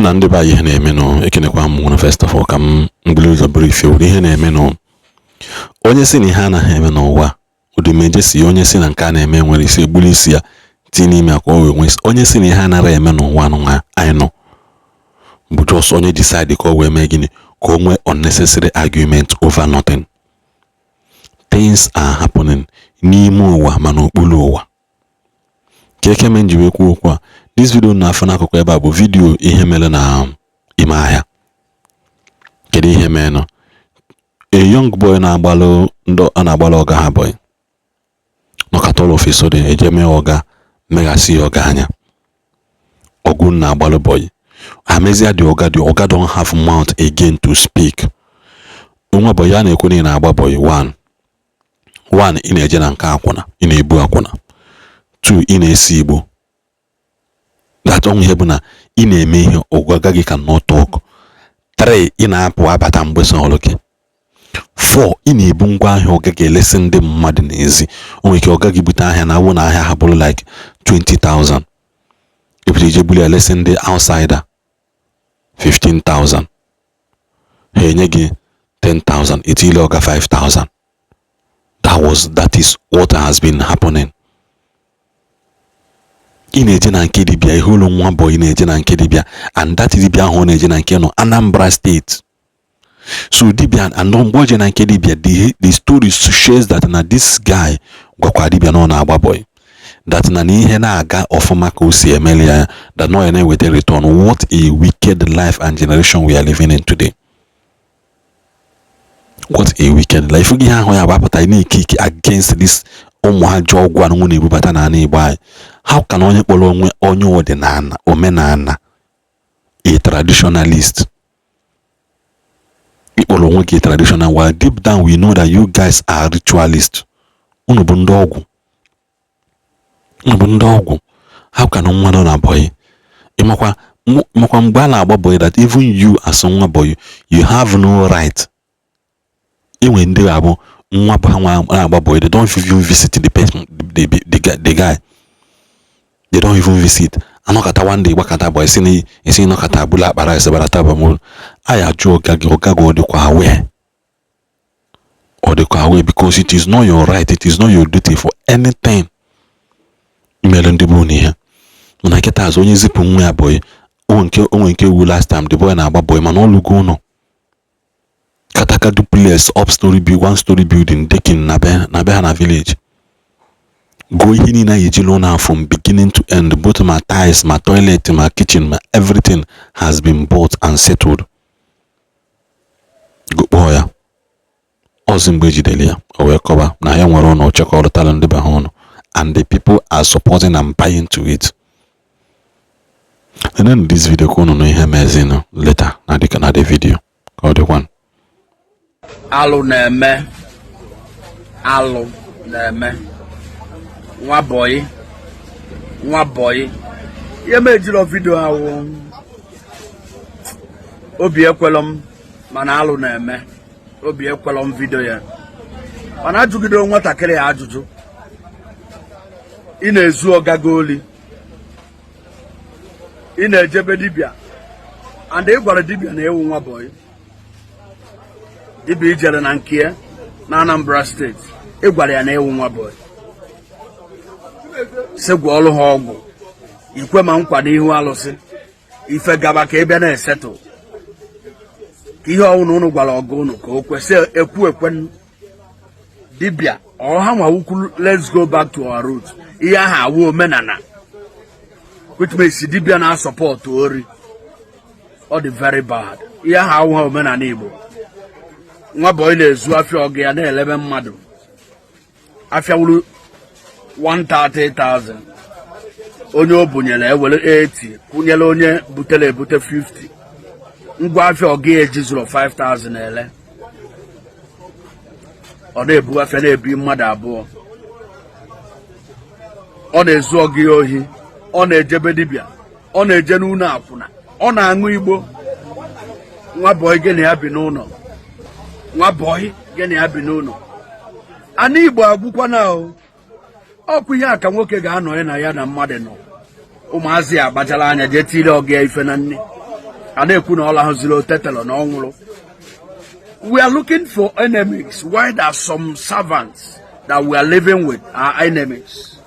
Na ndị be anyị, ihe na-emenụ, ekenekwa m nwụrụ. First of all, ka m buru ụzọ bụrụ ife wuru ihe na-emenụ. Onye si na ihe anaghị eme n'ụwa, ụdịmeje si ya. Onye si na nke a na-eme nwere isi, egburu isi ya tinye n'ime ya ka o wee nwee isi. Onye si na ihe anaghị eme n'ụwa nwa anyị nọ bụ just onye decide ka o wee mee gịnị? Ka o nwee unnecessary argument over nothing. Things are happening n'ime ụwa ma n'okpuru ụwa. Ka eke me nji wee kwuo okwu a, this video na-afụ n'akụkụ ebe a bụ video ihe mere na ime ahịa. Kedu ihe mere? A young boy na-agbalụ ndị a na-agbalụ ọga ha boy nọkata, all of a sudden eje mee ọga meghasị ya ọga anya ọgụ na-agbalụ boy amezie. The oga don't have mouth again to speak. Nwa boy ya na-ekwu na ị na-agba boy. One, one, ị na-eje na nke akwụna, ị na-ebu akwụna. Two, ị na-esi igbo. That ọnwụ ihe bụ na ị na-eme ihe ọgụ agaghị cannot talk. Three, ị na-apụ abata mgbe sọrọ gị. Four, ị na-ebu ngwa ahịa ọga ga-elesi ndị mmadụ n'ezi. O nwere ike ọ gaghị bute ahịa na awụ na ahịa ha bụrụ like 20,000, ebute ije buru ya lesi ndị outsider 15,000, ha enye gị 10,000, etile ọga 5,000. That is what has been happening. Ị na-eje na nke dibịa, ihe ụlọ nwa boy na-eje na nke dibịa, and that dibịa ahụ ọ na-eje na nke nọ Anambra State. So dibịa and mgbe o je na nke dibịa, the story shares that na this guy gwakwa dibịa na ọ na-agba boy, that na ihe na-aga ọfụma ka o si emeli ya, that na ọ ya na-eweta return. What a wicked life and generation we are living in today. What a wicked life. Ihe ahụ ya gbapụta na-eke ike against this ụmụ ajọ ọgwụ anụnwụ na-ebubata n'ala Igbo anyị. How can onye kpọrọ onwe onye ọdịnala, omenala, a traditionalist, ịkpọrọ onwe gị traditional, while deep down we know that you guys are ritualist? Unu bụ ndị ọgwụ, unu bụ ndị ọgwụ. How can nwa nọ na boy, ịmakwa makwa mgbe a na-agba boy, that even you as nwa boy, you have no right? Enwe ndị abụ nwa bụ ha nwa na-agba boy, they don't even visit the person, the guy, they don't even visit. Anọkata one day gbakọta boy si na esi nọkata abụla akpara ese barata bụ anyị ajụ ọga gị. Ọga gị, ọ dịkwa aware? Ọ dịkwa aware? Because it is not your right, it is not your duty for anything mere ndị bụ na ihe. Mana nkịta azụ onye zipụ nwa ya boy, onwe nke wu last time the boy na-agba boy, mana ọ lụgo ụlọ kataka duplex, up story build, one story building, decking na be ha na village. Gụọ ihe niile anyị ejila ụlọ from beginning to end, both ma tiles, ma toilet, ma kitchen, ma everything has been bought and settled. Gụkpọọ ya ọzọ. Mgbe ejidere ya, o wee kọba na ya nwere ụlọ chekọrọtara ndị be ha ụlọ, and the people are supporting and buying to it. And then this video ka unu nụ ihe mezinụ later na dịka na the video ka ọ dịkwa. Alụ na-eme, alụ na-eme. Nwa boy, nwa boy, ihe m ejiro video ahụ, obi ekwelọ m, mana alụ na-eme. Obi ekwelọ m video ya, mana ajụgidere nwatakịrị ya ajụjụ. Ị na-ezu ọgago oli, ị na-ejebe dibịa, and ị gwara dibịa na ewu nwa boy. Dibịa ijere na nke ya na Anambra State, ị gwara ya na ewu nwa boy, sị gwọọlụ ha ọgwụ ikwe ma nkwa n'ihu alụsị ife gaba ka ị bịa na-esetụ ka ihe ọwụna unu gwara ọgụ unu ka o kwesị ekwu ekwe. Dibịa ọha nwa ukwu, let's go back to our roots. Ihe ahụ awụ omenala, which means dibịa na-asupport ori. Ọ dị very bad. Ihe ahụ awụ ha omenala Igbo. Nwa boy na-ezu afịa ọgụ ya, na-elebe mmadụ afịa wuru 130,000, onye o bunyere ewere 80 kwụnyere onye butere ebute 50. Ngwa afịa ọgụ ya ejizuru 5000 ele. Ọ na-ebu afịa na-ebi mmadụ abụọ. Ọ na-ezu ọgụ ya ohi, ọ na-ejebe dibịa, ọ na-eje n'ụlọ akwụna, ọ na-aṅụ igbo. Nwa boy gị na ya bi n'ụlọ, nwa boy gị na ya bi n'ụlọ, ana Igbo agwụkwana o. Ọkwa ihe a ka nwoke ga-anọ ya na ya na mmadụ nọ, ụmụazị ya agbachala anya jee tiri ọgụ ya ife na nne. A na-ekwu na ọ lahụziri otetelo na ọ nwụrụ. We are looking for enemies. Why there are some servants that we are living with are enemies?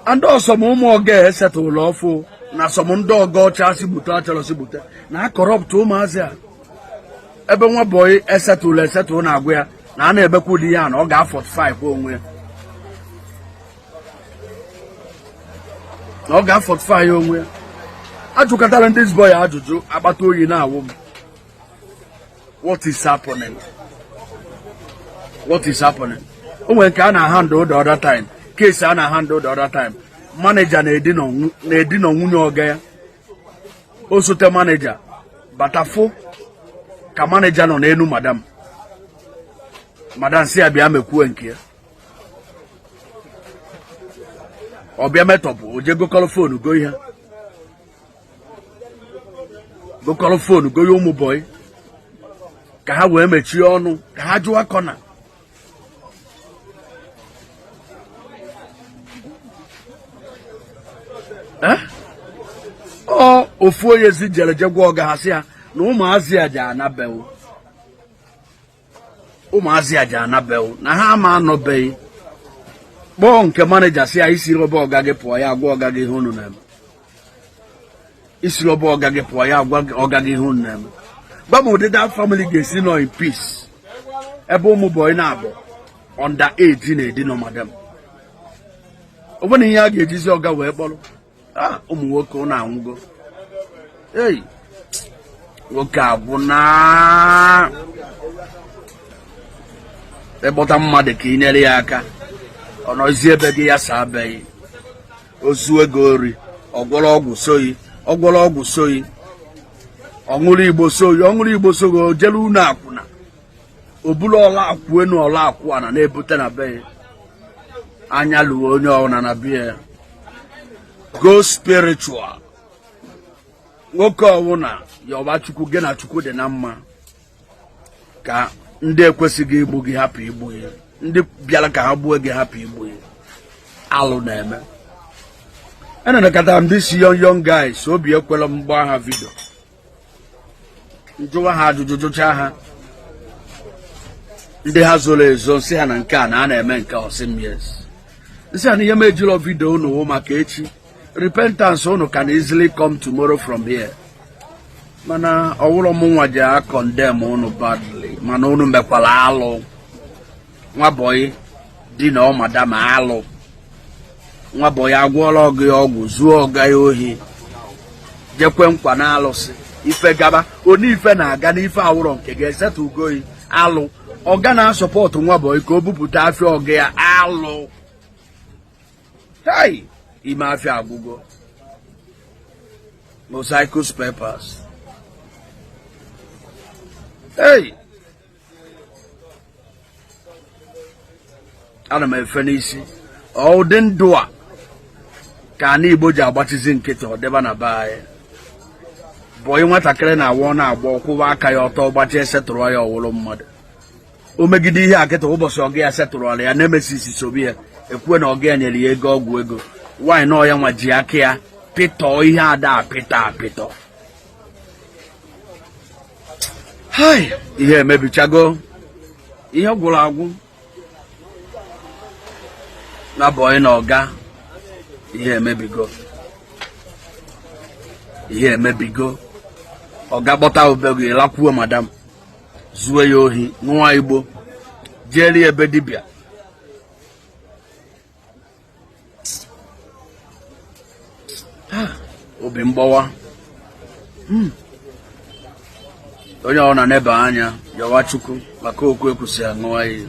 And also ụmụ ọga esetụlụ ọfụ na some ndị ọga ọcha si gbute achọrọ si gbute na corrupt ụmụazị a ebe nwa bọyị esetụlụ esetụlụ na-agwa ya na a na-emekwa ụdị ya na ọ ga-afortify onwe ya na ọ ga-afortify onwe ya. Ajụkọtara ndị boy ajụjụ, akpata oyi na-awụ m. What is happening? What is happening? O nwere nke a na-handle the other time, case a na-handle the other time, manager na-edina nwunye ọga ya. Osote manager bata fụ ka manager nọ n'elu madam. Madam si ya bịa mekwuo nke ya, ọ bịa metọpụ, o jee gokọrọ phone go ihe gokọrọ phone go ya ụmụ bọyị ka ha wee mechie ọnụ ka ha jụọ kọna. Ọ ofu onye zi jere je gwa ọga ha sị ya na ụmụazị a ji anabewo, ụmụazị a ji anabewo na ha ama anọbeghị. Kpọọ nke manager sị ya isi robe ọga gị pụọ, ya agwa ọga gị ihe unu na-eme. Isi robe ọga gị pụọ, ya agwa ọga gị ihe unu na-eme. Gwa m ụdị that family ga-esi nọ in peace ebe ụmụ bọyị na-abụ under age na-edina madam. Ọ bụrụ na ihe a ga-ejizi ọga wee kpọrọ ụmụ nwoke ụnụ anwụgo. Ei, nwoke agwụna. Ịkpọta mmadụ ka ị nyere ya aka, ọ nọzi ebe gị ya saa abeghị ozu ego ori, ọ gwọrọ ọgwụ soyi, ọ gwọrọ ọgwụ soyi, ọ ṅụrụ igbo soyi, ọ ṅụrụ igbo soyi, o jere unu akwụna, o buru ọla akwụ enu ọla akwụ ana na-ebute na be ya. Anya lụọ onye ọbụla na be ya. Go spiritual. Nwoke ọbụla yọba Chukwu, gị na Chukwu dị na mma, ka ndị ekwesịghị igbu gị hapụ igbu gị, ndị bịara ka ha gbuo gị hapụ igbu gị. Alụ na-eme. Enenekọtara m this young young guys, obi ekwela m gbaa ha video, njụwa ha ajụjụ, jụchaa ha ndị ha zoro ezo, nsị ha na nke a na a na-eme nke ọ sị m yes. Nsị ha na ihe m ejiro video unu wụ maka echi. Repentance unu can easily come tomorrow from here. Mana ọwụrụ m nwa ji a condemn unu badly, mana unu mekwara alụ. Nwa bọyị di na ọ madam alụ, nwa bọyị agwọọla ọgụ ya ọgwụ, zuo ọga ya ohi, jekwe nkwa na alụsị ife gaba onye ife na-aga n'ife awụrọ nke ga-esetụ ugoyi alụ. Ọga na-asupport nwa bọyị ka o bupụta afịa ọga ya alụ. Hei, ime afịa agwụgo. Motorcycles papers. Hey, ana m efe n'isi. Ụdị ndụ a ka ana Igbo ji agbachizi nkịtị ọ dịba na be anyị. Bọyị nwatakịrị na-awa ọ na-agba ọkwụwa aka ya ọtọ gbachie setụrụ ya ọwụrụ mmadụ. O megide ihe a kịta, ụbọchị ọga ya setụrụ ọla ya nemesis sobi ya ekwue na ọga ya nyere ya ego ọgwụ ego nwaanyị na ọya nwa ji aka ya pịtọọ ihe ada apịtọ apịtọ. Hai, ihe emebichago, ihe gwụrụ agwụ na bọyị na ọga. Ihe emebigo, ihe emebigo. Ọga kpọta obego ịlakwuo madam, zuo ya ohi, ṅụọ igbo, jeeri ebe dibịa. Obi mgbawa. Onye ọ na-aneba anya yọwa Chukwu maka okwu ekwusị aṅụwa iyi.